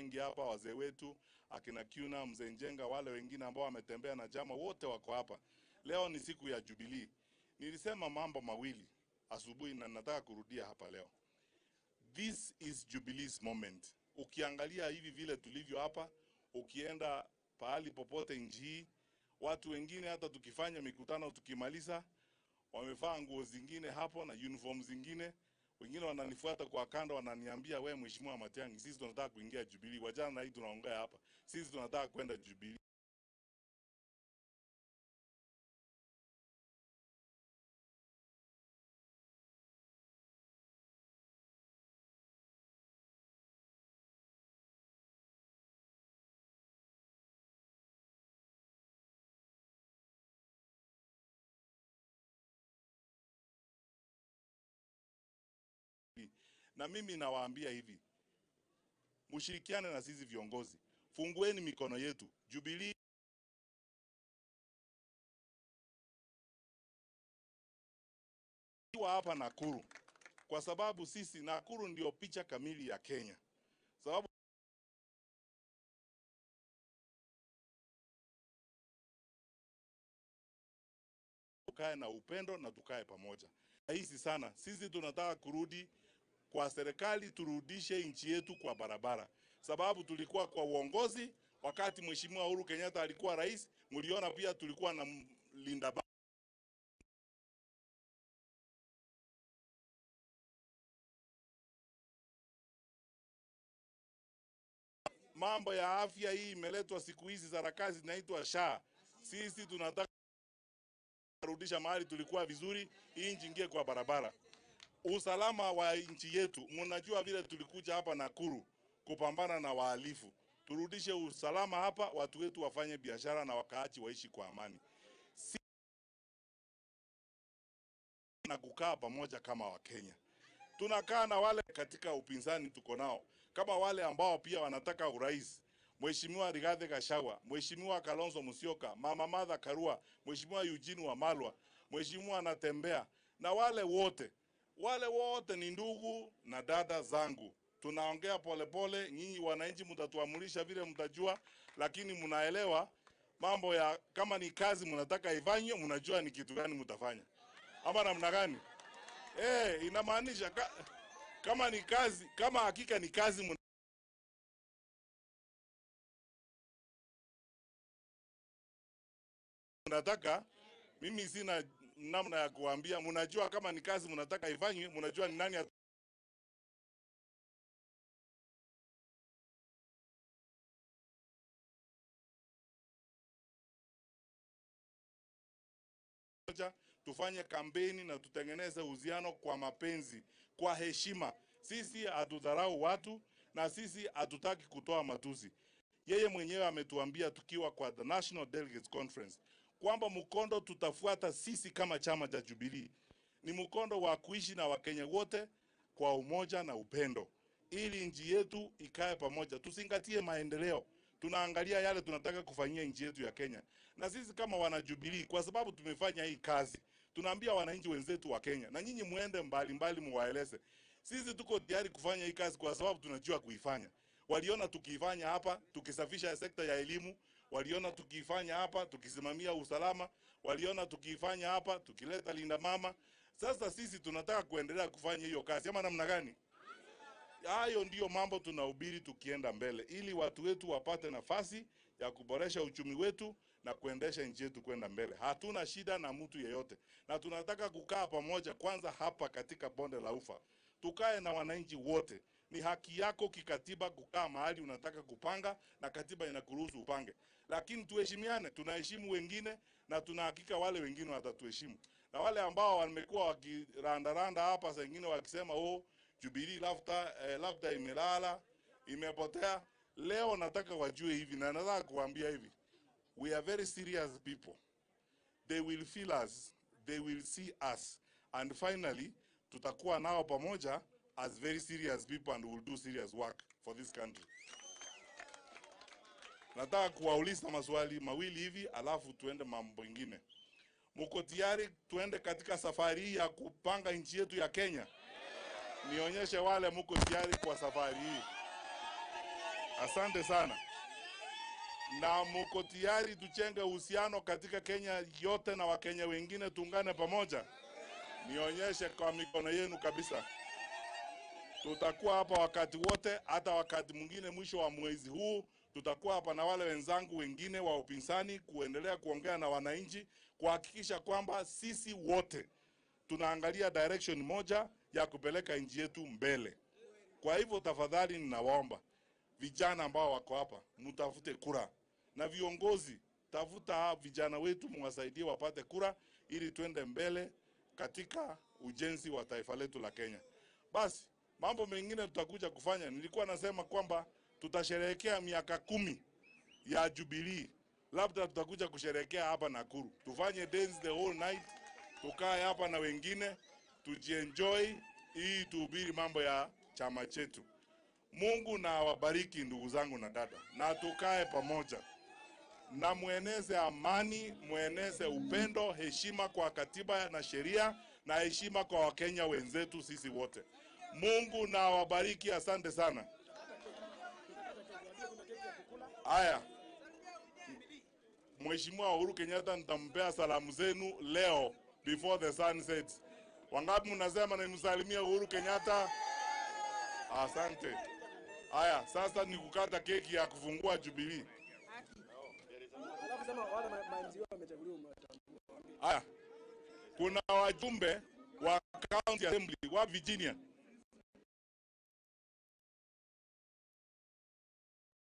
wengi hapa, wazee wetu akina Kiuna, Mzee Njenga, wale wengine ambao wametembea na chama wote wako hapa. Leo ni siku ya Jubilee. Nilisema mambo mawili asubuhi na nataka kurudia hapa leo. This is Jubilee's moment. Ukiangalia hivi vile tulivyo hapa, ukienda pahali popote nchi hii, watu wengine hata tukifanya mikutano tukimaliza wamevaa nguo zingine hapo na uniform zingine. Wengine wananifuata kwa kando wananiambia, we Mheshimiwa Matiang'i, sisi tunataka kuingia Jubilee. Wajana na hii tunaongea hapa, sisi tunataka kwenda Jubilee. Na mimi nawaambia hivi, mshirikiane na sisi viongozi, fungueni mikono yetu. Jubilee hapa Nakuru, kwa sababu sisi Nakuru ndio picha kamili ya Kenya. Sababu tukae na upendo na tukae pamoja. Rahisi sana, sisi tunataka kurudi kwa serikali, turudishe nchi yetu kwa barabara. Sababu tulikuwa kwa uongozi wakati Mheshimiwa Uhuru Kenyatta alikuwa rais, mliona pia tulikuwa na Linda Mambo ya afya hii imeletwa siku hizi sarakasi zinaitwa SHA. Sisi tunataka kurudisha mahali tulikuwa vizuri, hii nchi ingie kwa barabara. Usalama wa nchi yetu, mnajua vile tulikuja hapa Nakuru kupambana na wahalifu. Turudishe usalama hapa, watu wetu wafanye biashara na wakaaji waishi kwa amani. Si na kukaa pamoja kama Wakenya. Tunakaa na wale katika upinzani tuko nao, kama wale ambao pia wanataka urais. Mheshimiwa Rigathi Gachagua, Mheshimiwa Kalonzo Musyoka, Mama Martha Karua, Mheshimiwa Eugene Wamalwa, Mheshimiwa Anatembea na wale wote. Wale wote ni ndugu na dada zangu. Tunaongea polepole, nyinyi wananchi mtatuamulisha vile mtajua, lakini mnaelewa mambo ya kama ni kazi mnataka ifanywe, mnajua ni kitu gani mtafanya. Ama namna gani? Inamaanisha kama ni kazi, kama hakika ni kazi mnataka, mimi sina namna ya kuambia. Mnajua kama ni kazi mnataka ifanywe, mnajua ni nani tufanye kampeni na tutengeneze uhusiano kwa mapenzi, kwa heshima. Sisi hatudharau watu na sisi hatutaki kutoa matusi. Yeye mwenyewe ametuambia tukiwa kwa the National Delegates Conference kwamba mkondo tutafuata sisi kama chama cha Jubilee ni mkondo wa kuishi na Wakenya wote kwa umoja na upendo, ili nchi yetu ikae pamoja. Tuzingatie maendeleo, tunaangalia yale tunataka kufanyia nchi yetu ya Kenya. Na sisi kama wana Jubilee, kwa sababu tumefanya hii kazi, tunaambia wananchi wenzetu wa Kenya, na nyinyi muende mbali mbali muwaeleze, sisi tuko tayari kufanya hii kazi kwa sababu tunajua kuifanya. Waliona tukifanya hapa, tukisafisha sekta ya elimu, waliona tukifanya hapa, tukisimamia usalama, waliona tukifanya hapa, tukileta Linda Mama. Sasa sisi tunataka kuendelea kufanya hiyo kazi, ama namna gani? Hayo ndiyo mambo tunahubiri tukienda mbele, ili watu wetu wapate nafasi ya kuboresha uchumi wetu na kuendesha nchi yetu kwenda mbele. Hatuna shida na mtu yeyote, na tunataka kukaa pamoja kwanza hapa katika bonde la Ufa. Tukae na wananchi wote. Ni haki yako kikatiba kukaa mahali unataka kupanga, na katiba inakuruhusu upange. Lakini tuheshimiane, tunaheshimu wengine na tunahakika wale wengine watatuheshimu. Na wale ambao wamekuwa wakirandaranda hapa saa nyingine wakisema oh, Jubilee labda imelala, imepotea. Leo nataka wajue hivi na nataka kuambia hivi. We are very serious people. They will feel us, they will see us. And finally, tutakuwa nao pamoja as very serious people and will do serious work for this country. Nataka kuwauliza maswali mawili hivi alafu tuende mambo mengine. Mko tayari tuende katika safari ya kupanga nchi yetu ya Kenya? Nionyeshe wale mko tayari kwa safari hii. Asante sana. Na muko tayari tuchenge uhusiano katika Kenya yote na Wakenya wengine, tuungane pamoja? Nionyeshe kwa mikono yenu kabisa. Tutakuwa hapa wakati wote, hata wakati mwingine mwisho wa mwezi huu tutakuwa hapa na wale wenzangu wengine wa upinzani kuendelea kuongea na wananchi, kuhakikisha kwamba sisi wote tunaangalia direction moja ya kupeleka nchi yetu mbele. Kwa hivyo tafadhali ninawaomba vijana ambao wako hapa, mtafute kura, na viongozi, tafuta vijana wetu mwasaidie wapate kura ili tuende mbele katika ujenzi wa taifa letu la Kenya. Basi mambo mengine tutakuja kufanya. Nilikuwa nasema kwamba tutasherehekea miaka 10 ya Jubilee. Labda tutakuja kusherehekea hapa Nakuru. Tufanye dance the whole night, tukae hapa na wengine, tujienjoy ili tuhubiri mambo ya chama chetu. Mungu na awabariki ndugu zangu na dada, na tukae pamoja. Na mueneze amani, mueneze upendo, heshima kwa katiba na sheria, na heshima kwa Wakenya wenzetu sisi wote. Mungu na awabariki, asante sana. Haya, Mheshimiwa Uhuru Kenyatta nitampea salamu zenu leo before the sun sets. Wangapi mnasema nimsalimie Uhuru Kenyatta? Asante. Haya, sasa ni kukata keki ya kufungua Jubilee. Haya, kuna wajumbe wa County Assembly wa Virginia.